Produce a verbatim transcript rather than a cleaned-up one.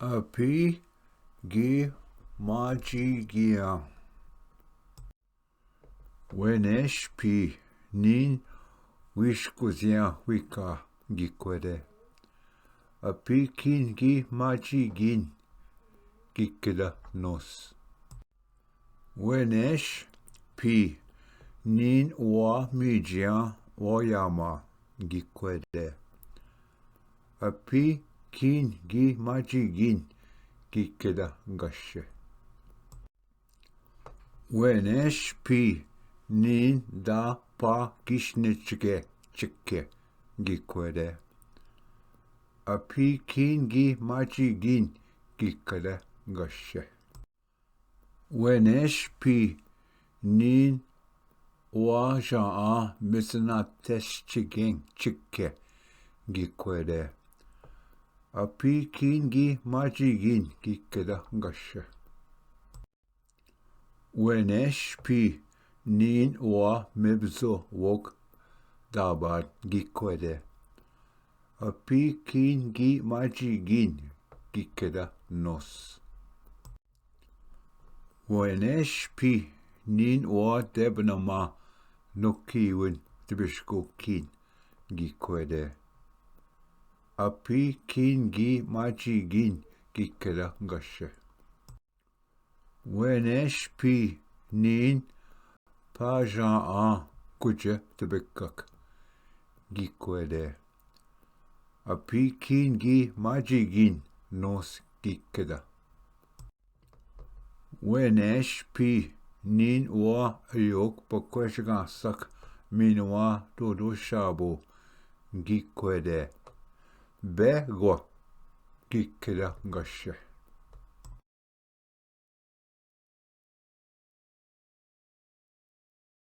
अफी गी माजी गिया। वेनेश फी नीन विश कुजिया विका गिक्वेदे। अफी कीन गी माजी गिन गिक्केदा नोस। वेनेश फी नीन वा मीजिया वा यामा गिक्वेदे। अफी कीन गी माजी गिन गिक्केदा गश्य। वेनेश फी नीन दा पा किशने चिके चिके गिक्वेदे। अफी कीन गी माजी गिन गिक्केदा गश्य। वेनेश फी नीन वा जा आ मिसना तेस चिगें चिके गिक्वेदे। अफी कीन गी माजी गिन गिक्केदा गश्य। वेनेश फी नीन वा मेबजो वोक दाबाद गिक्वेदे। अफी कीन गी माजी गिन गिक्केदा नोस। वेनेश फी नीन वा देबनमा नोकी वन तबिशको कीन गिक्वेदे। अफी कीन गी माजी गिन गिक्केदा गश्य। वेनेश फी नीन पाजा आ कुछ तबिकक गिक्वेदे। अफी कीन गी माजी गिन नोस गिक्केदा। वेनेश फी नीन वा अयोक पक्वेश गासक मीनवा टोडो शाबो गिक्वेदे। बे ग्वा गिक्केदा गश्य।